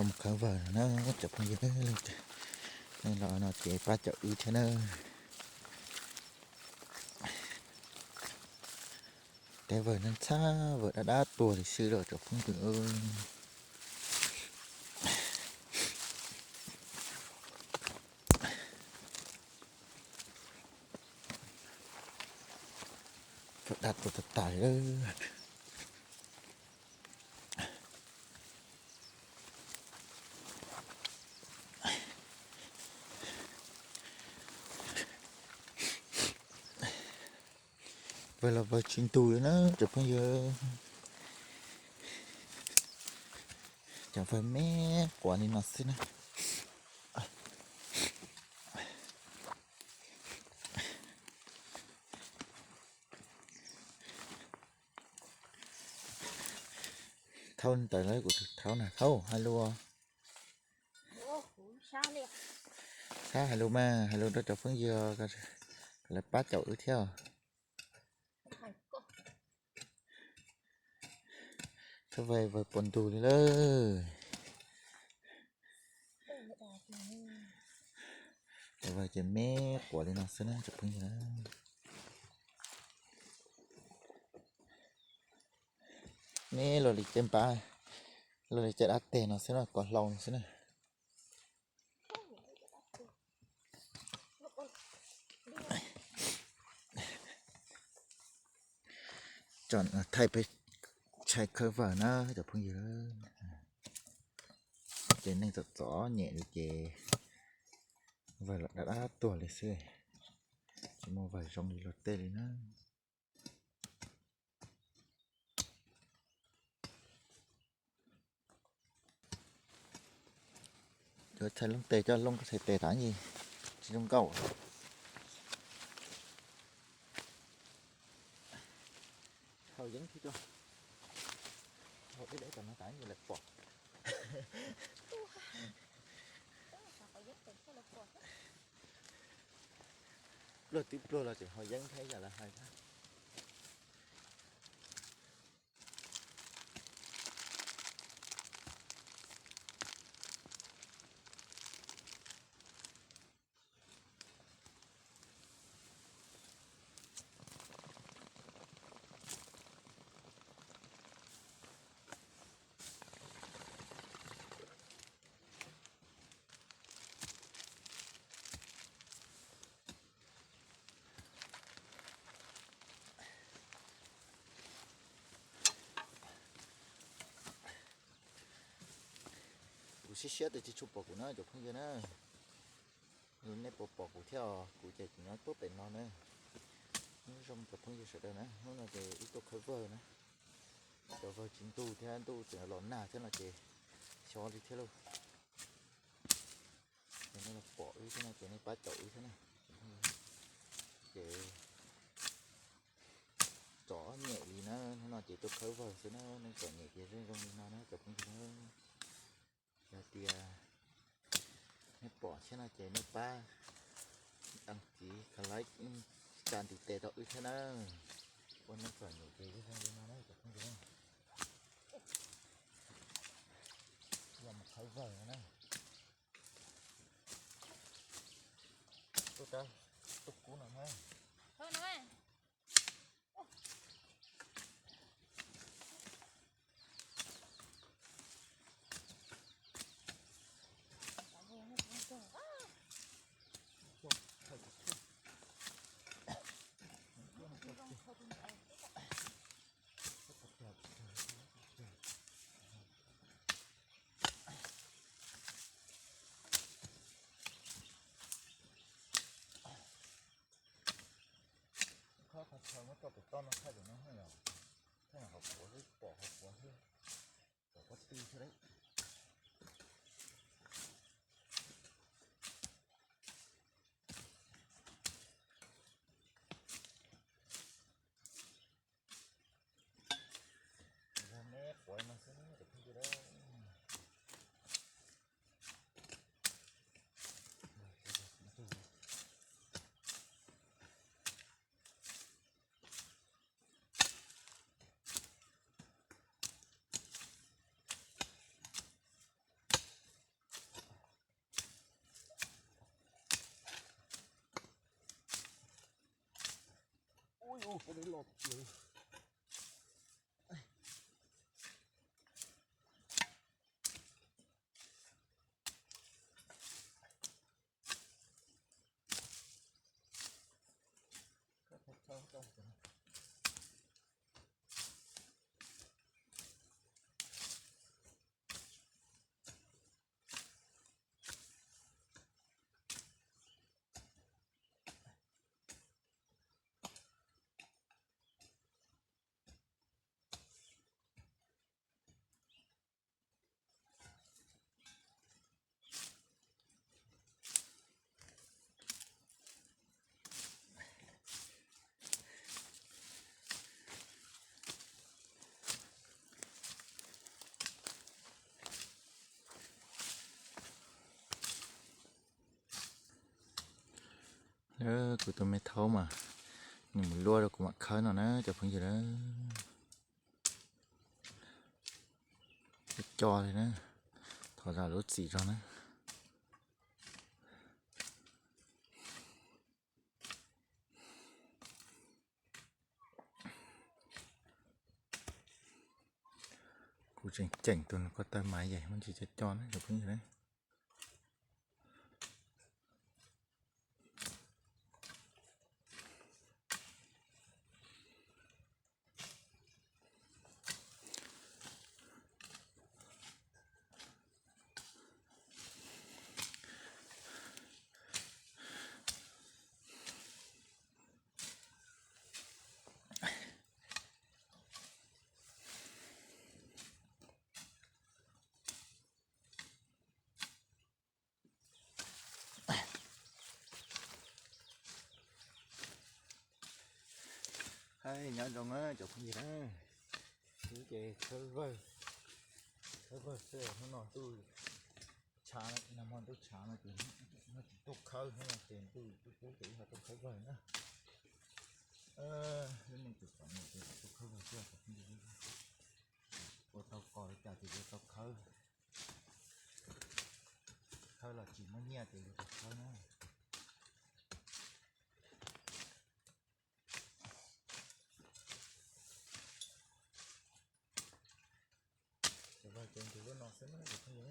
Mus khawb vawg no na cov phooj ywg, leej twg los no ces pab caum wb thiab na. Tej vawg no ntxhab vawg dab dab tuag li xwb los cov phooj ywg. Vawg dab tuag tag tag li. Vawg los vawg tsis ntug li na cov phooj ywg. Cov vawg me quav li no xwb na. Thaub ntawd lawm kuv thaub na, thaub hais lus. Thaub hais lus mas, hais lus rau cov phooj ywg kom lawv pab caum wb thiab. Thaub vawg vawg puas ntug li lawm. Vawg ces me quav li no xwb na cov phooj ywg. Me luaj li caj npab, luaj li caj dab teg no xwb na, kov hlau no xwb na. Thaij peb tshais khawb vawg na cov phooj ywg. Ces neeg txom txom nyem li ces vawg los dab dab tuag li xwb, tsis muaj vawg zoo li luag tej li na. Yuav txhais looj tes coj looj txhais tes tas li, tsis zoo nkauj. Haus yeeb thiab, haus deb deb tom no tas li lawv pom. Pluag twb pluag los tseem haus yeeb thiab yam lawv hais thiab. Kuv siab siab tias tsis tshua pom kuv na cov phooj ywg na. Nej puas pom kuv thiab os? Kuv ces kuv nyob tuaj pem no na. Nyob zoo cov phooj ywg sawv daws na, hnub no ces wb tuaj khawb vawg na. Cov vawg tsis ntug thiab ntuj tseem los nag thiab no ces xyov li thiab lauj. Ces nej los pom wb thiab no ces nej pab caum wb thiab na. Ces txom nyem li na, hnub no ces tuaj khawb vawg xwb na, nej txom nyem ces zoo zoo li no na cov phooj ywg na. Yog tias nej pom thiab no ces nej pab đăng ký, like, tsa ntiv tes rau wb thiab na. Ua nej txom nyem ces zoo zoo li no na cov phooj ywg. Yog mus khawb vawg no na. Tuaj rau, tuaj kub no na. Khob qhov chaw muab tso pem toj no thaij pem no yom. Thaij qhov quav xwb, pom qhov quav xwb, pom pob tw xwb lauj. Neb quav no xwb cov phooj ywg. Lawv kuv tus me thaub mas nws mus luaj rau kuv mam khawb no na cov phooj ywg na. Cov co li na, thov zam lub txim zog na. Kuv tseem ceem tus no ko taw mas yam muaj ntsis co co na cov phooj ywg na. Nyob zoo na cov phooj ywg na, kuv ces khawb vawg, khawb vawg xwb, hnub no ntuj tshav, nag hmo ntuj tshav no ces tsis tuaj khawb, hnub no ces ntuj kub kub ces wb ho tuaj khawb vawg na. Lub neej txom nyem ces tuaj khawb vawg xwb cov phooj ywg. Ua tau qos li cas ces yuav tau khawb, khawb los tsis muaj nyiaj ces yuav tau khawb na. Cov vawg ces nrug lub no xwb na cov phooj ywg.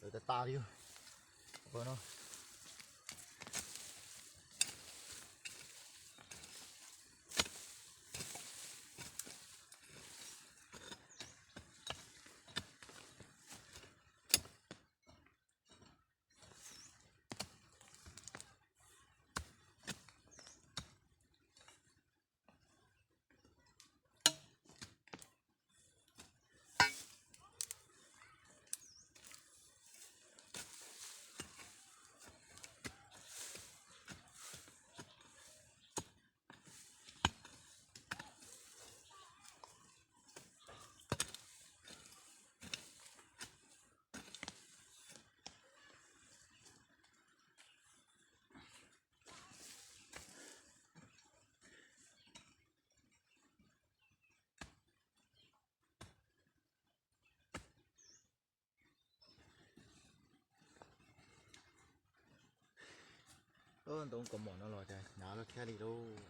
Lawv tas tas li no. Ntoo kaus mom no los cas hnyav loj thiab li lauj.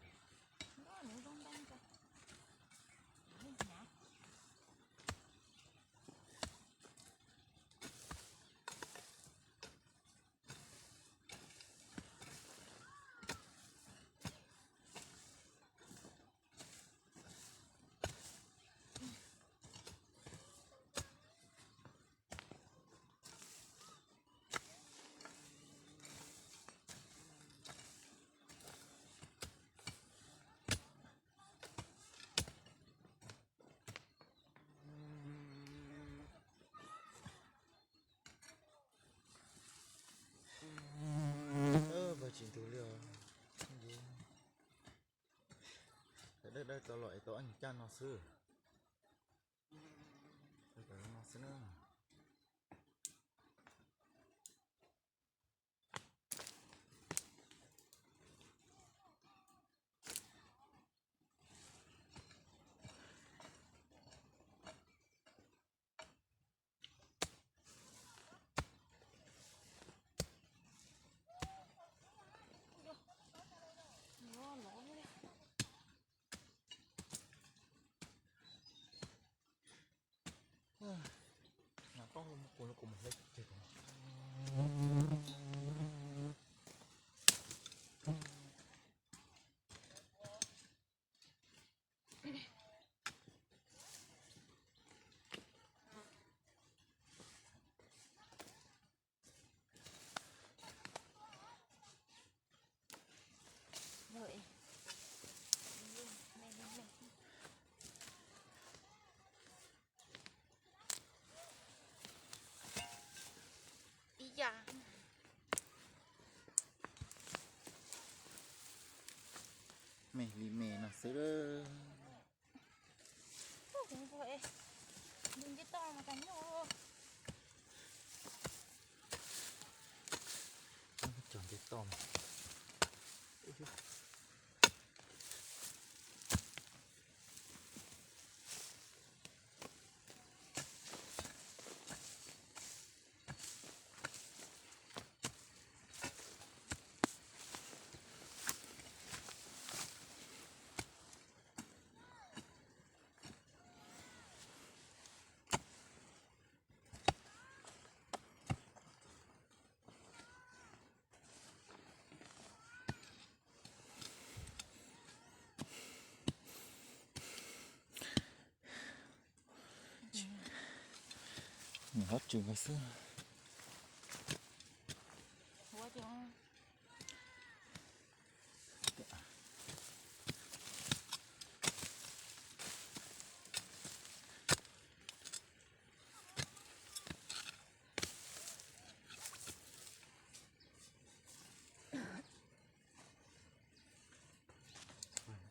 Pag tsis ntug li os. Dawb dawb tau los es tau ob nyuag caj no xwb. Tau cov no xwb na. Nab tooj kuv kuv mus hleb tseg. Ib yam. Me li me no xwb. Ntug ncej toj mas cas nyuaj. Cog ncej toj mas. Nws hab tsw nkaus xwb.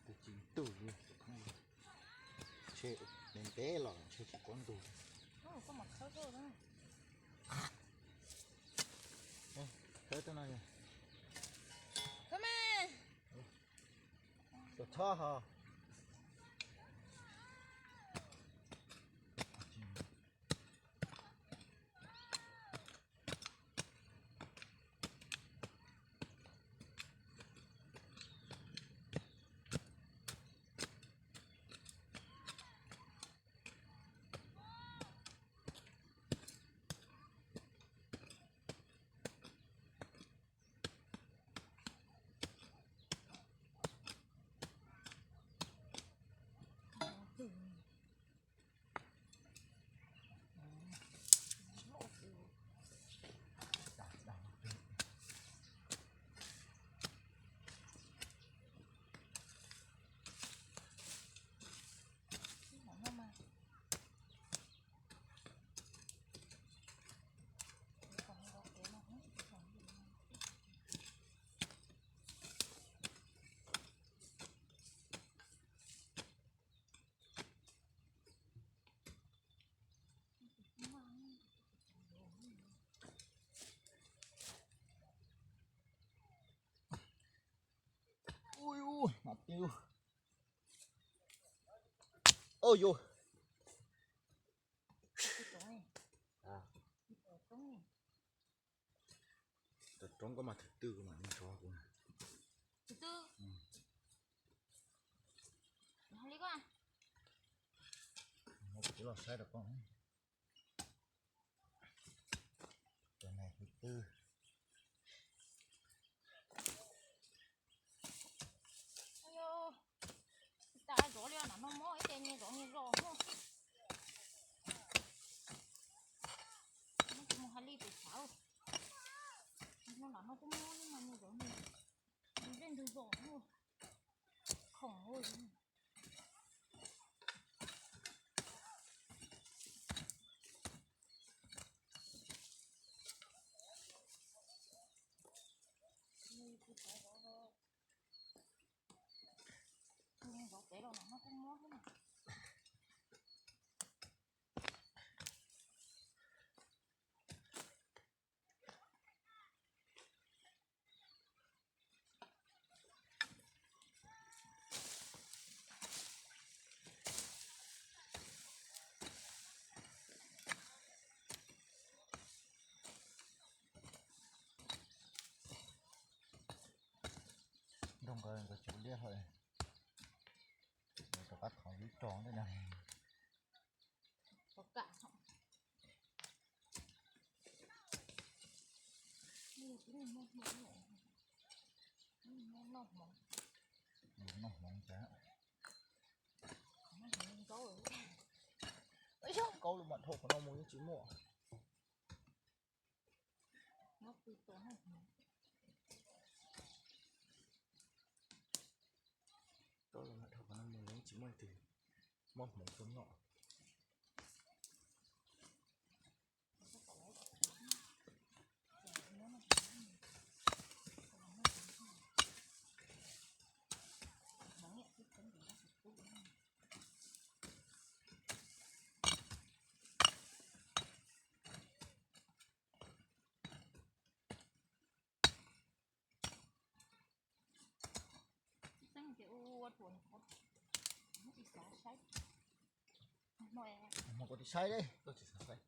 Tus tsis ntuj li, ntshe ntev ntev los ntshe tsis paub ntug. Khawb tau no. Tus txhob ho. Ib lub. Oj yus. Cov roob koj mas thwm twg mas nws nrov kuv na. Thwm twg? Li koj. Kuv los saib rau koj. Cov neeg thwm twg. Tsis tas zov li, nram no mob ib ce nyias zov nyias zos no. Mus hais li pem tshav. No nram no kuj mob no mas nyias zov nyias, ntug zej ntug zos no. Khoom ua. Zov pem los no kuj mob thiab na. Nrog nkawd, nkawd tsis ua liaj hlo, nkawd rov qab thov yub rog ntej no. Noj hmoov cas. Ib zaug nkaus los mam dhau qhov no mus yeej tsis muaj. Nkaus los mam dhau qhov no mus yeej tsis muaj leej twg muaj hmoov tuaj noj. Xeeb ces ua ua ruam, tsis xav saib. Hmo koj tsis saib li, koj tsis xav saib.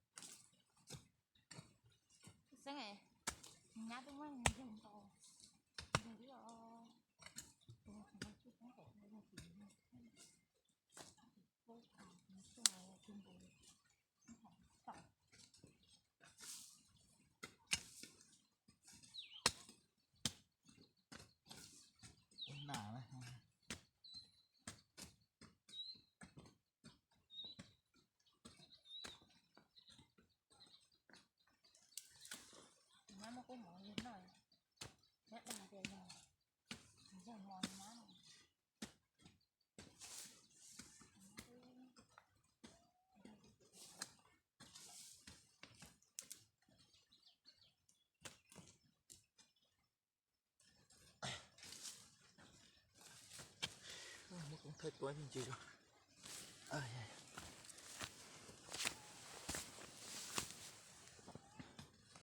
Xeeb, nyab twb muab yawg ntaus, yawg ib os. Ib nam na. Mab muab kub mov yog noj, mab dag tias yog, yog mov mab. Muab koob thaij tuab ntsis os.